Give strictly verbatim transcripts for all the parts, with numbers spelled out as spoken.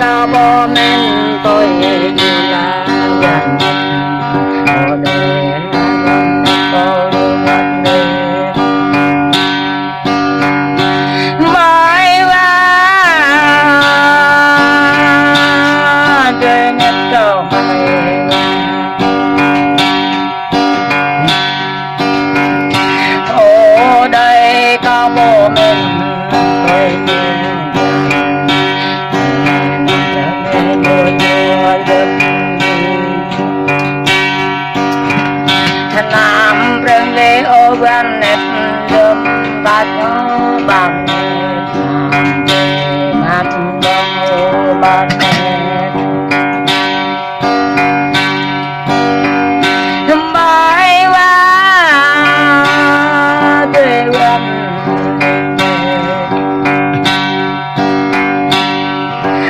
Kâo pơmĭn tui ñu laĭ, ơ đe, ơ đe, kâo pơmĭn tui ñu laĭ. Mai wa, tui ñu laĭ, mai wa. Ơ đe, kâo pơmĭn tui ñu laĭ. Tơnăm preng lĕ ơ wan anet, dơ̆m ƀă ñu ƀă anet, mă ƀơ̆ng ơ ƀă anet. Mai wa, tui wan.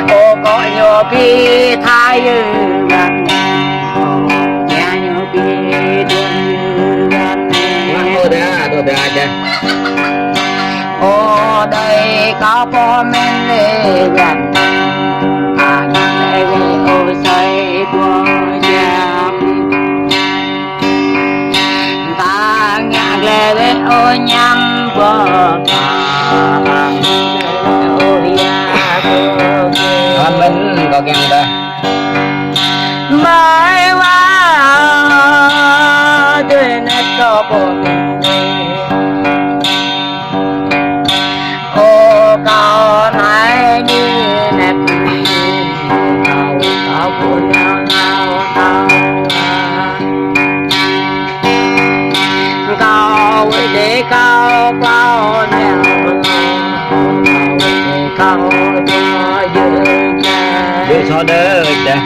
Ơ kâo ñu pi tha yơ wan. Ơ kâo ñu pi tha yơ wan. Ơ đe, ơ đe, ơ đe. Ơ đe, kâo pơmĭn lĕ wan. Anăm lĕ wơ̆t ơ sai pô jam. Ta ngă glĕ wơ̆t ơ ñăm pô. Ơ ya pô. Amen, kâo kiăng đe. Mai wa, tui ñu laĭ kâo pơmĭn. Ơ kâo anai ñu anet, kâo, kâo pô ñu nao kâo. Kâo wơ̆t đe kâo, kâo nao, kâo wơ̆t đe kâo dua yơ ja. Yơ sô đe, đe.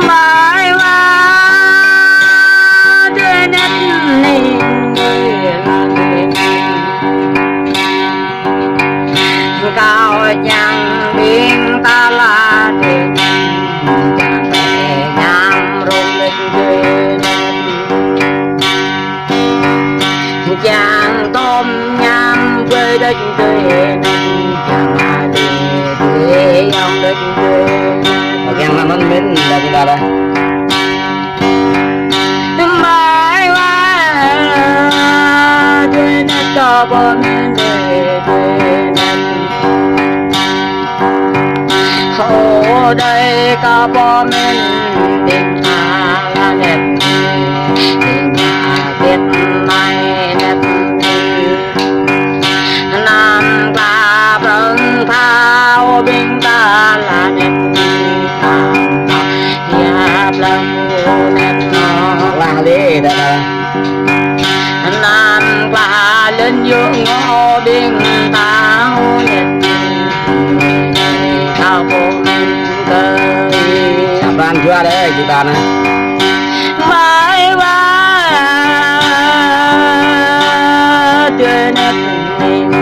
Mai wa, tui ñu laĭ ning ning. Kâo čang ƀing ta la tui ñu, čang tơñam rŏng đĕč tui ñu. Čang tŏm ñam ƀơi đĕč tui ñu, čang adih tui yŏng đĕč tui ñu. Ơ kiăng mă mơ̆n mĭn đa ƀing ta đa. Mai wa, tui ñu kâo pơmĭn tui ñu. Ơ đe, kâo pơmĭn ƀing ta la anet, ƀing ta Việt Nam anet. Anăm kla prŏng thâo ƀing ta la anet, ta yap lăng anet nô. Wah lĕ đa đa. Anăm kla lŏn yŭ ngŏ ƀing ta anet. Kâo pơmĭn kơ. Aban jua đe, jua đe. Mai wa, tui ñu laĭ ning.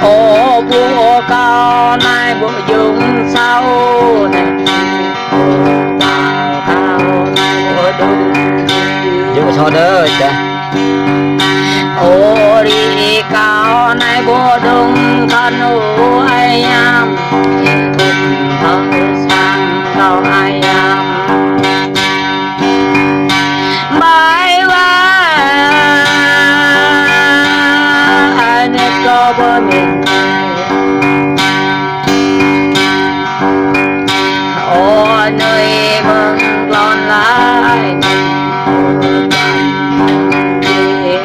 Ơ ƀu, ơ kâo anai ƀu jung sao anet. Ơ kâo, kâo anai ƀu jung. Yơ sô đe, đe. Ơ ri kâo anai ƀu jung khăn ơ ayăm. Kâo sang kâo ayăm. Mai wa, anet kâo pơmĭn. Ơ nui mơ̆ng klon lai.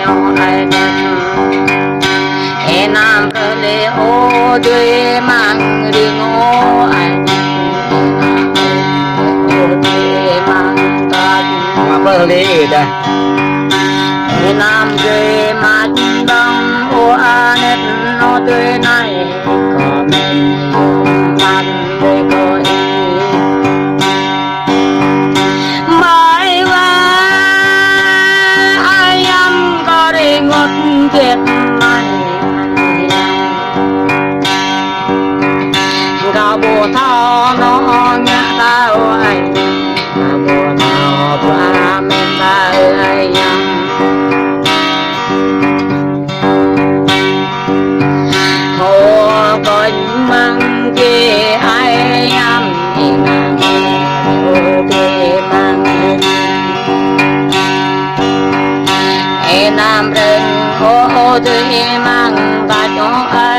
Ơ anet. Ơ anăm kơ lĕ ơ tui măng ring ơ anet. Ơ tui măng kăt. Mă pơ lĕ đa. Ơ anăm kơ mă dong ơ anet ơ tui anai. Kâo mĭn yôm măn tui kâo ih. Mai wa, ayăm kâo ring wơ̆t Việt Nam. Kâo ƀu thâo nŏ ngă ta ơ ai. Kâo ƀu thâo pơmĭn ta ơ Ơ anăm rin, ơ, ơ adơi amăng tač, ơ,